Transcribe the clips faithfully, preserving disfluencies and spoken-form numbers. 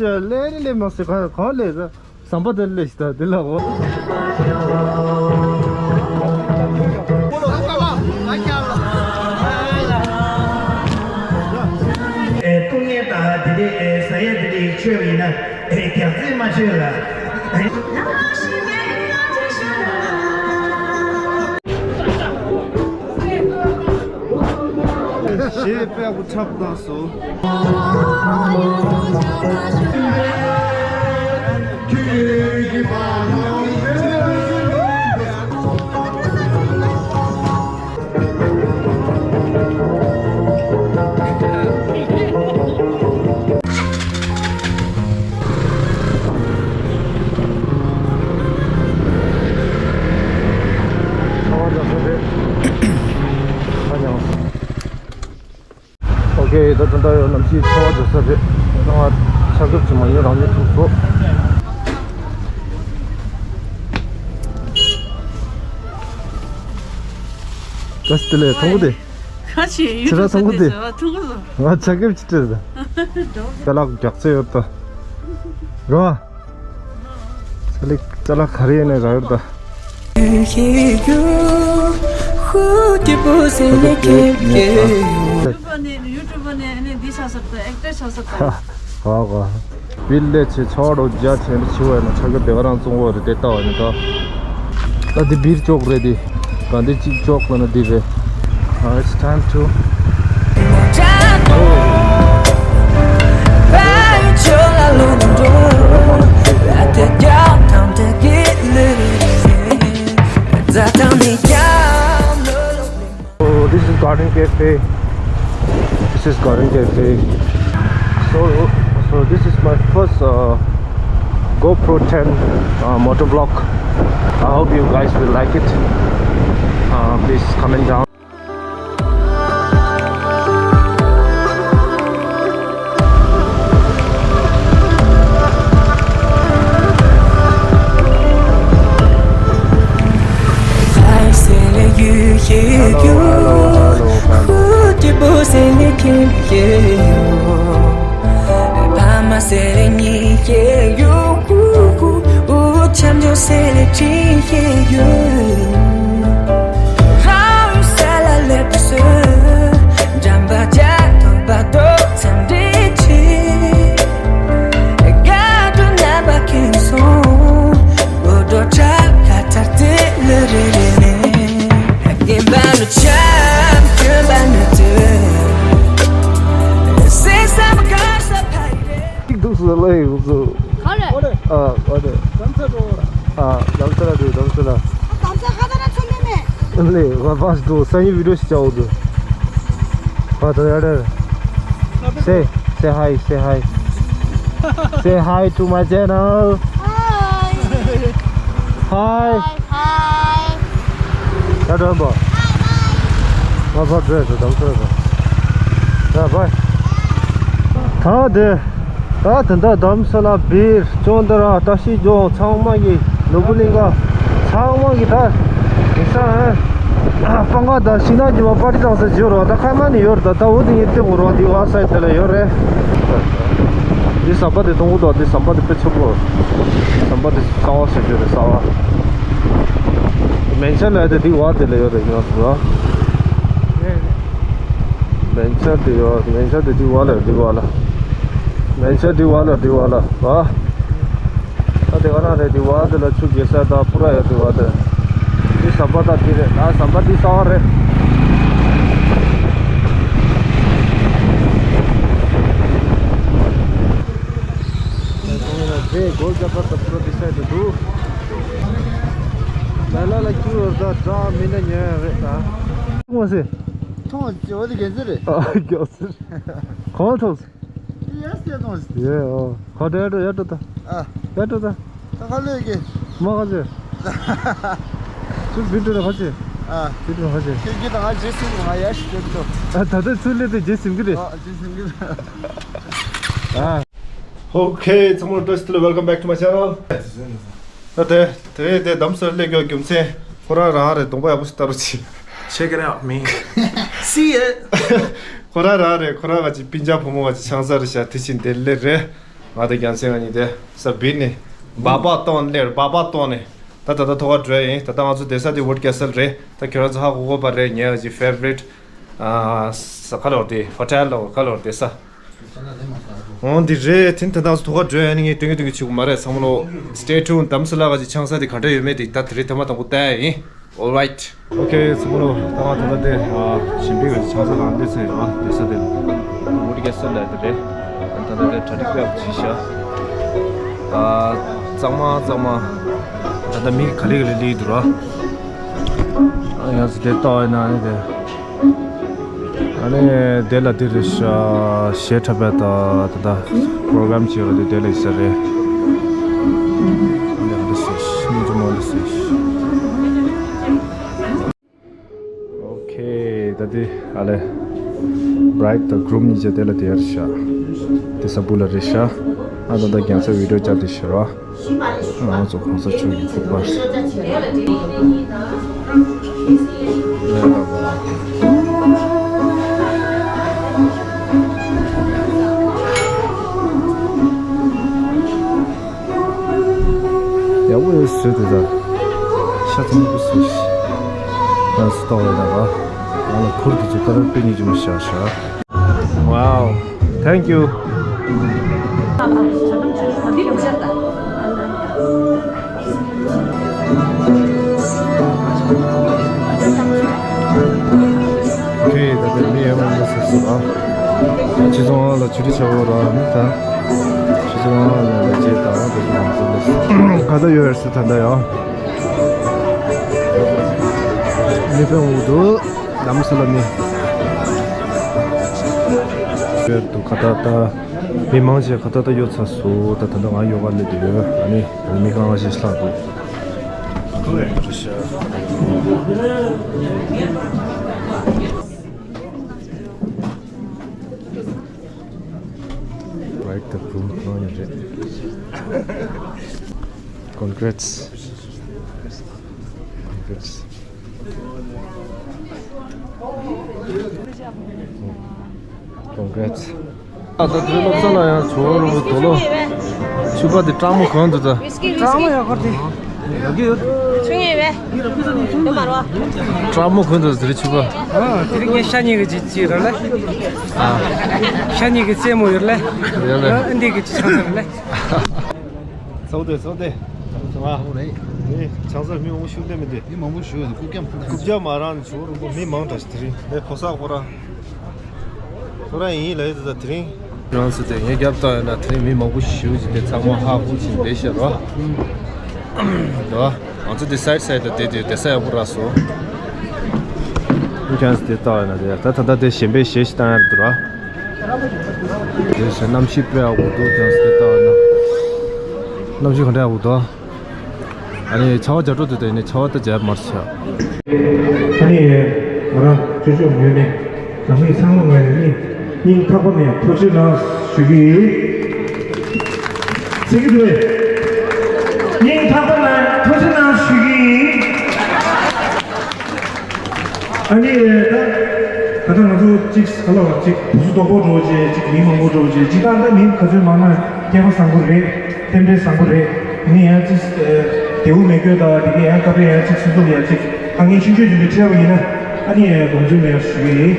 ལས་རེ་ལས་མ་ཟེར་ག་ག་ལས་ཟ། ཟམ་པ་དེར་སླེབས་ཤིག་ད་འདི་ལ་འོ། ཨེ་སྟོང་ཉལ་དང་དེ་དེ་ཨེ་ཟ་ཡ་དེ་དེ་མཆོད་པ་ཡིན་ན་ཨེ་རྒྱག་རྩིས་མ་མཆོད་ལ། ཞེས་དཔེ་ཡག་པོ་འཁྲབ་བཏང་སོང་། ཨོ་ཁེ། ད་ད་ལྟ་ཡོད་གནམ་གཤིས་ཚ་བ་འཇོག་ས་རེད། ད་ང་ཆ་རྒྱུས་ཅིག་མ་ཉོས་རང་ཉིད་ཐུག་སོང་། ག་སི་དེ་ལས་ཐུང་གུ་དེ། ཁ་ཆེ་ཡུ་ཁྱེད་རང་ཐུང་གུ་དེ། ཐུང་གུ་སོ། ང་ཆ་རྒྱུས་ཅིག་སྤྲད་ད། ཅ་ལག་རྒྱག་ཚད་ཡོད་ད། རོ། ཅ་ལག་ཅ་ལག་ག་རེ་ཡིན་ནའི་རག་ཡོད་ད། ཡུ་ཊུབ་ནས་ཡུ་ཊུབ་ནས་ཨ་ནི་འདི་ཆགས་སོང་ད། ཨེག་ཊར་ཆགས་སོང་ད། ཧ་ཧ། བིར་ལས་ཆེ་ཆོག་རོ་རྒྱ་ཆེན་པོ་ཆེ་བ་ཡིན་ན་ཆ་ག་དེ་ག་རང་བཙོང་བ་རེད་དེ་ལྟ་བ་ཡིན་ད། ད་འདི་བིར་ཅོག་རེད་དེ། ག་འདི་གཅིག་ཅོག་ལ་ན་འདི་རེད། Uh, it's time to So this is Garden Cafe. This is Garden Cafe. So, so this is my first uh, GoPro ten uh, motovlog. I hope you guys will like it. Uh, please comment down. གཅིག་འདུག་སུ་ལ་ཡོད་སུ། ག་རེ། ཨ་ཨ་རེ། ཨ་དམ་ས་རེད། དམ་ས་ལ་འདུག་དམ་ས་ལ། དམ་ས་ཁ་ད་ན་ཚོད་མེད་མེད། ལེ་ང་བ་སུ་འདུག་སང་ཉིན་བི་ཌིའོ་ཞིག་བྱའོ་འདུག་བ་ད་ཡ་རེ། Say, say hi, say hi. Say hi to my channel. Hi. Hi. Hi. ད་དྲན་པ། ང་ཕར་འགྲོ་ཡ་དང་ཚོད་པ། ཡ་བའི། ད་དེ། ད་དེ་འདྲ་དམ་ས་ལ་བིར་ཅོང་ཏ་ར་བཀྲ་ཤིས་ལྗོངས་ཚང་མ་གི་ནོར་བུ་གླིང་ག་ཚང་མ་གི་ད་དེང་སང་ཨ་སྤང་ཁ་དང་ཤིང་ནགས་རྒྱུ་མ་པར་ཊི་བཏང་ས་བརྗོད་རོགས། ད་ཁ་མ་ནི་ཡོད་རེད། ད་ད་འོ་དེ་ངས་སྟོན་དགོས་རོགས། དེ་བ་སའི་དེ་ལ་ཡོད་རེད། འདི་ཟམ་པ་དེ་གཏོང་གི་འདུག་འདི་ཟམ་པ་དེ་དཔེ་ཚུགས་པོ། ཟམ་པ་དེ་གསར་བ་བཟོ་རྒྱུ་རེད་གསར་བ། མན་ཆད་ལ་དེ་འདི་བ་དེ་ལ་ཡོད་རེད་ཡིན་ན་སུ་ར། མན་ཆད་དེ་ཡོད་མན་ཆད་དེ་འདི་བ་ལ་འདི་བ་ལ། མན་ཆད་འདི་བ་ལ་འདི་བ་ལ་བ། ད་དེ་ག་རང་རེད། དེ་བ་དེ་ལ་ཆུ་རྒྱས་ས་དང་པུ་ར་ཡོད་དེ་བ་དེ། དེ་ཟམ་པ་དང་དེ་རེད། ད་ཟམ་པ་དེ་གསར་བ་རེད། དེ་སྒོ་རྒྱབ་པ་དང་པུ་ར་དེ་སའི་དུ་འདུག་ལ་ལ་ལ་ཁྱུ་ར་ད་འདྲ་མི་ན་ཉོ་ཡ་རེད་ད། མ་སེ། ཐོང་ཅི་བ་དེ་གན་ཟེར་རེད། ཨ་རྒྱབ་ཟེར། གང་ཐོང་ཟེར། ཡ་སེ་ཐོང་ཟེར། ཡེ་ཨོ། ག་འདྲ་ཡ་འགྲོ་ཡ་འགྲོ་ད། ཨ། ཡ་འགྲོ་ད། ད་ག་ལོས་ཀྱི། མ་ག་ཚེ། ཚུར་བི་འགྲོ་ན་ག་ཚེ། ཨ། བི་འགྲོ་ན་ག་ཚེ། ཁྱེད་ཀྱིས་ད་ང་རྗེས་སུ་ང་ཡ་ཞིག་འགྲོ་འགྲོ། ཨ་ད་ལྟ་ཚུར་སླེབས་ཏེ་རྗེས་ཟིན་གི་རེད། ཨ་རྗེས་ཟིན་གི་རེད། ཨ། Okay, ཚང་མ་བཀྲ་ཤིས་བདེ་ལེགས། Welcome back to my channel. ད་དེ་དེ་དེ་དམ་སར་སླེབས་ཡོད་རྒྱུ་མཚན་ཁོ་རང་རང་རེད། གདོང་པ་ཡག་པོ་ཞིག་ལྟ་རོགས་གྱིས། Check it out, man. See it. ཁོ་རང་རང་རེད། ཁོ་རང་ང་ཅིག་སྤུན་ཀྱག་བུ་མོ་ང་ཅིག་ཆང་ས་རེད་ཤག་དེ་བཞིན་དེ་ལས་རེད། ང་དང་རྒྱལ་མཚན་ང་གཉིས་དེ་ས་བིར་ནས་སྦག་སྦག་གཏོང་ལེར་སྦག་སྦག་གཏོང་ནས། ད་ད་ལྟ་ཐོག་ཁར་འགྲོ་ཡ་ཡིན། ད་ལྟ་ང་ཚོ་བསྡད་ས་དེ་Wood Castle རེད། ད་ཁྱོད་རང་ཚོ་ཧ་གོ་གོ་པ་རེད། ངའི་ཨ་ཅེ་favorite ཨ་ས་ཁ་ལོར་དེ་hotel ལོར་ཁ་ལོར་བསྡད་ས། འོ་འདི་རེད། དེ་ད་ལྟ་ང་ཚོ་ཐོག་ཁར་འགྲོ་ཡ་ནི་ངས་སྟོན་གི་སྟོན་གི་བྱེད་དགོས་མ་རེད། ཚང་མ་ལོ་stay tuned། དམ་སི་ལ་ག་ཅིག་ཆང་ས་དེ་ག་འདྲ་ཡོད་མེད་དེ་ད་དེ་རིང་ཐེངས་མ་དང་པོ་ལྟ་ཡ་ཡིན། Alright. Okay ཚང་མ་ལོ། ད་ང་ད་ལྟ་དེ་ཨ་ཞིམ་པའི་ག་ཅིག་ཆང་ས་ལ་སླེབས་ཚར་ཡོད། ཨ་སྡོད་ས་དེ་Wood Castle ལ་དེ་རེད། ད་ལྟ་དེ་གྲ་སྒྲིག་ལེགས་པོ་བྱས་ཤག་ཨ་གཙང་མ་གཙང་མ། ད་ལྟ་མི་ག་ལེ་ག་ལེ་སླེབས་འདུག་ར། ཨ་ཡང་སི་དེ་ལྟ་བ་ཡིན་ན་ཨ་ནི་དེ། ཨ་ནི་དེ་ལ་དེ་རེད་ཤག་གཞས་འཁྲབ་པ་དང་ད་ལྟ་པོ་རོ་གྷ་རམ་བྱེད་པ་དེ་དེ་ལ་ཡིན་ས་རེད། ཨ་ནི་ཨ་འདྲ་སེ་སྙིང་རྗེ་མོ་འདྲ་སེ། Okay ད་དེ་ཨ་ལེ་bride དང་groom གཉིས་ཆ་དེ་ལ་དེ་ཡར་ཤག་དེ་ས་སྦུག་ལ་རེད་ཤག་ཨ་ད་ལྟ་རྒྱལ་མཚན་video བརྒྱབ་དེ་ཤར་བ། ང་ཚོ་གོང་ས་མཆོག་གི་ཐུགས་ཕར། ཡག་པོ་ཡོད་བཟོས་འདུག་ད། ཤ་ཚ་མོ་བཟོས་ཤག་ང་ཚོ་ལྟ་བ་ཡིན་ན་ང་ལ་ཁུར་དེ་ཚོ་ད་ར་དཔེ་ཉིད་ཀྱི་མི་ཤག་ཤག Wow, thank you. Okay ད་ལྟ་མི་ཡོད་མ་ཡིན་ཟེར་སོང་ཨ། ཁྱེད་ཚོ་ང་ལ་ཇུ་རི་བྱ་བོ་ར་ནི་ད། ཁྱེད་ཚོ་ང་ལ་ལ་རྗེས་ད་རང་དུ་ང་ཚོ་ལ་ག་ད་ཡོད་རེད་ཟེར་ད་ད་ཡང་། མི་ཕན་འུ་དུ་ལམ་སུ་ལ་མི་བོད་དུ་ཁ་ཏ་ཏ་མི་མང་ཆེ་ཁ་ཏ་ཏ་ཡོད་ཚ་སུ་ད་ད་ད་ང་ཡོད་ག་ལེ་དུ་ཡོད། ཨ་ནི་མི་གང་ལ་ཞིག་ལྷག་འདུག Right the room ཁོང་ཡོད་རེད། Congrats. Congrats. Congrats. ཨ་ད་དེ་སློབ་གསོ་ལ་ཡང་ཇོ་བོ་རུ་དོ་ལོ། ཕྱུ་པ་དེ་སྤྲང་མོ་གང་འདུག་ད། སྤྲང་མོ་ཡག་པོ་དེ། ཆུང་ངེ་བས། དེ་མ་རོ། སྤྲང་མོ་གང་འདུག་དེ་རིང་ཕྱུ་པ། ཨ་དེ་རིང་ངས་ཤ་ཉེ་གི་ཅི་ཅི་ར་ལེ། ཨ། ཤ་ཉེ་གི་རྩེད་མོ་ཡོད་ལེ། ཡོད་ལེ། ཨ་འདི་གི་ཅི་ཆང་ས་ར་ལེ། ཚོགས་སྡེ་ཚོགས་སྡེ། ཚོགས་སྡེ་རེད། ཨེ་ཆང་ས་མི་མང་པོ་ཞུགས་བསྡད་མི་འདུག་མི་མང་པོ་ཞུགས་ཡོད་འདུག་རྐུབ་བཀྱག་ཕུག་རྐུབ་བཀྱག་མ་རང་ནས་ཞུགས་རུང་མི་མང་དྲགས་ཤག་དེ་རིང་ངས་གོ་ས་ཁོ་རང་། ཁོ་རང་ཡིན་ལབ་ཡོད་ད་དེ་རིང་། རང་ཚོ་དེ་ངས་རྒྱབ་བཏང་ཡོད་ན་དེ་རིང་མི་མང་པོ་ཞུགས་ཀྱི་དེ་ཚང་མ་ཧ་ཧུ་ཕྱིན་བསྡད་ཤག་རོ། རོ། ང་ཚོ་དེ་སའིཌ་སའིཌ་ལ་བསྡད་དེ་བསྡད་ས་ཡག་པོ་རག་སོང་། ཁྱོད་རང་ཚོ་དེ་ལྟ་བ་ཡིན་ན་དེ་ད་ད་ལྟ་དེ་གཞན་པའི་གཞས་ཤིག་བཏང་ཡག་འདུག་ར། དེ་བཞིན་གནམ་གཤིས་དཔེ་ཡག་པོ་འདུག་ཁྱོད་རང་ཚོ་དེ་ལྟ་བ་ཡིན་ན། གནམ་གཤིས་ག་འདྲ་ཡག་པོ་འདུག་ཨ་ནི་ཆར་པ་རྒྱག་འགྲོ་འདུག་དེ་ནི་ཆར་པ་ད་རྒྱག་མ་རེད་ཤག་ཨ་ནི་ང་རང་ཆོས་ཕྱོགས་ངོས་ནས་རང་མི་ཚང་མ་ངོས་ནས་སྙིང་ཐག་པ་ནས་ཐུགས་རྗེ་གནང་ཞུ་གི་ཡིན། ཟེར་གི་འདུག་སྙིང་ཐག་པ་ནས་ཐུགས་རྗེ་གནང་ཞུ་གི་ཡིན། ཨ་ནི་ད་ད་ལྟ་ང་ཚོ་གཅིག་ག་ལ་བ་གཅིག་བུ་སུ་དོག་པོ་འགྲོ་བྱས་གཅིག་མི་མང་པོ་འགྲོ་བྱས་གཅིག་ད་ལྟ་མི་ག་ཚོད་མང་ན་སྐལ་བ་བཟང་པོ་རེད། རྟེན་འབྲེལ་བཟང་པོ་རེད། དེ་ནས་ཡང་ཅི་རྡེའུ་མི་དགོས་དང་དེ་གའི་ཡང་སྐབས་རེ་ཡང་ཅིག་སོ་སོ་ལ་ཡང་ཅིག་དཀའ་ངལ་ཆུང་ཆུང་ཅིག་འདྲ་འཕྲད་པ་ཡིན་ན་ཨ་ནི་ཡང་དགོངས་ཚུལ་མེད་ཞུ་གི་ཡིན།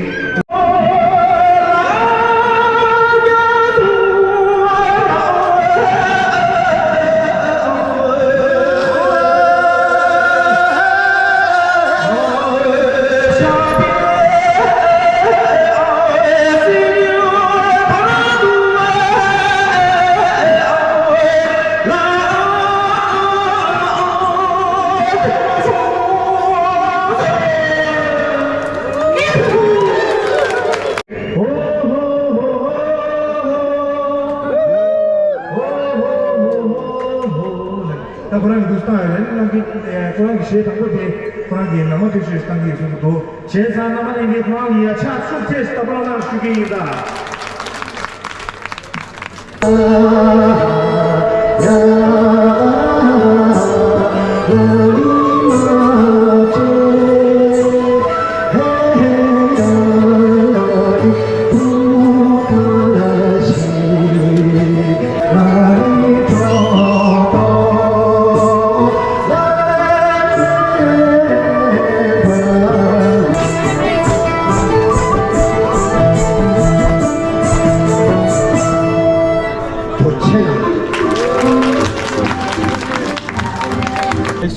ད་ཁོ་རང་གི་འདུག་སྟངས་ཡོད་ལ་ནི་རྣམ་རྒྱལ་ཁོ་རང་གི་གཞས་དང་པོ་དེ་ཁོ་རང་གི་ནང་མ་ཐུག་ཤོས་བཏང་གི་ཡོད་གསུངས་འདུག་བྱས་ཙང་རྣམ་པ་ལྷན་རྒྱས་ཁོ་རང་ལ་ཡ་ཕྱག་འཚུབ་ཐེངས་ལྟ་བུ་གནང་ཞུ་གི་ཡིན་ད།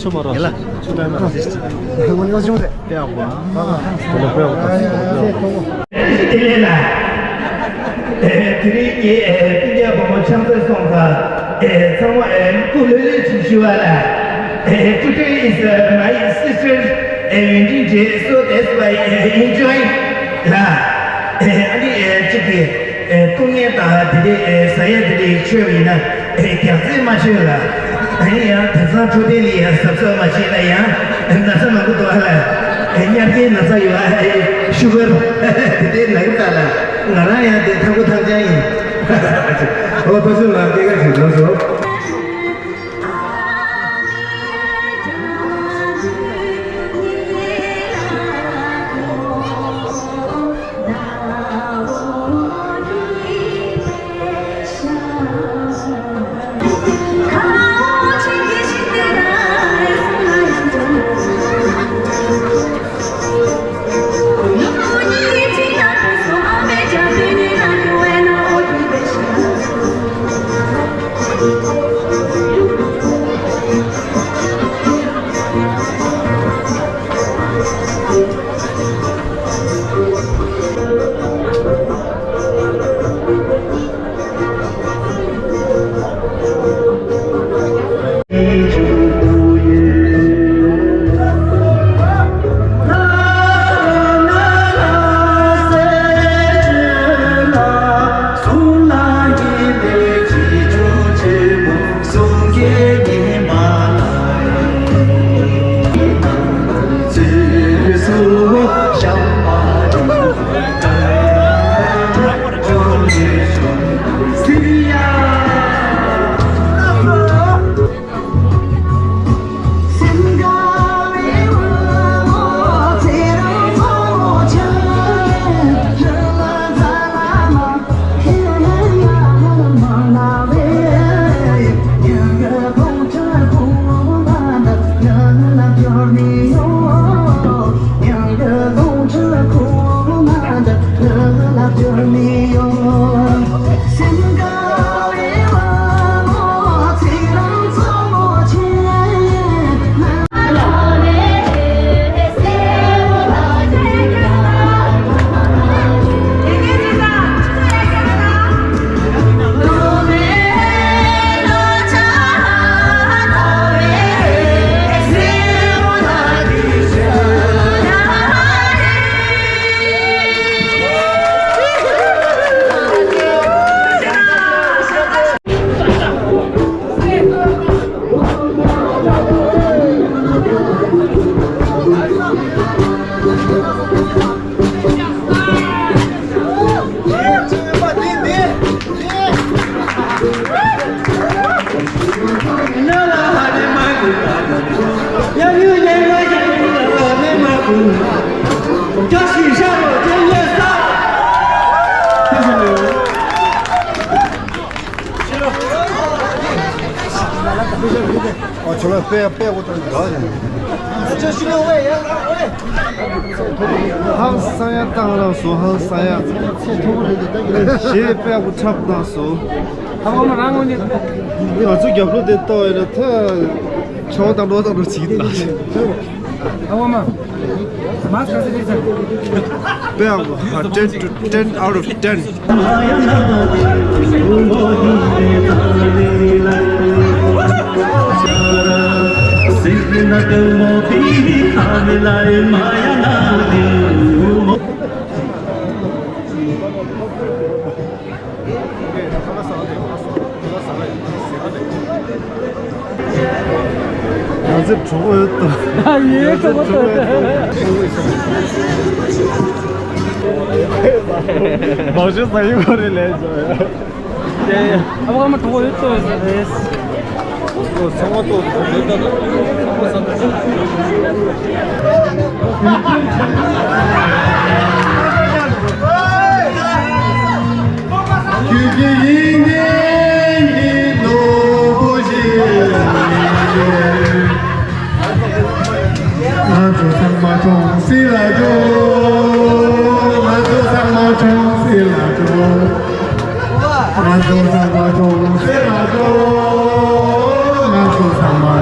ཡ་ལ། དེ་ལས་ལ། དེ་རིང་ངས་སྤུན་ཀྱག་བུ་མོ་ཆང་ས་སོང་ཙང་ཚང་མ་སྐུ་ལྷོད་ལྷོད་ཅིག་ཞུ་བ་ལ། Today is my sister wedding day, so that's why enjoy ལ། ཨ་ནི་གཅིག་གིས། ཨེ། སྟོང་ཉལ་དང་དེ་འདྲའི་ཨེ་ཟ་ཡ་དེ་འདྲའི་མཆོད་པ་ཡིན་ན། ཨེ། རྒྱགས་ཚད་མ་མཆོད་ལ། ཨ་ནི་ཡང་དེང་སང་འཕྲོད་བསྟེན་ལ་ཡང་གཟབ་གཟབ་མ་བྱས་ན་ཡང་ན་ཚ་མང་པོ་འདུག་ཨ་ལ། ཨེ། གཉར་ཀའི་ན་ཚ་ཡོད་ཨ། ཨེ། ཤུ་གར་དེ་འདྲའི་ན་གི་ད་ལ། ང་རང་ཡང་དེ་ཐང་པོ་ཐང་རྐྱང་ཡིན། ཨོ་ཐུགས་རྗེ་ཆེ་ལ། སྐད་ཆ་ཞིག་འགྲོ་སོང་། ཨ། ཁྱོད་ལ་དཔེ་དཔེ་འོ་དང་འདྲ་ཡིན། ཧང་སང་ཡ་བཏང་རང་སོ། ཧང་སང་ཡ། ཞེས་དཔེ་འོ་འཁྲབ་བཏང་སོ། ཨ་མ་རང་ངོ་ནས། ང་ཚོ་རྒྱབ་ལོགས་དེ་ལྟ་བས་ན་ཐ་ཆོག་དང་འགྲོ་དང་འགྲོ་བྱེད་ཀྱི་འདུག་ཨ་མ། མ་སྐར་ས་རེད་ས། དཔེ་འོ། ten to ten out of ten. ང་ཚོ་གྲོགས་ཡོད་དོ། ཡོད་དོ། མང་ཤོས་ས་ཡི་གོ་རེ་ལས་བྱོས། ཡ་ཡ། ཨ་བ་མ་གྲོགས་ཡོད་དོ་ཡོད་རེད། ཚང་མ་ཏོག་ཏོག་ཏོག་ཏོག་ཁྱོད་ཀྱི་ཡིད་བརྟན་གྱི་ནོར་བུ་ཞིག་ང་ཚོ་ཚང་མ་གྲོང་གསེབ་ལ་འགྲོ། ང་ཚོ་ཚང་མ་གྲོང་གསེབ་ལ་འགྲོ། ང་ཚོ་ཚང་མ་གྲོང་གསེབ་ལ་འགྲོ། ང་ཚོ་ཚང་མ།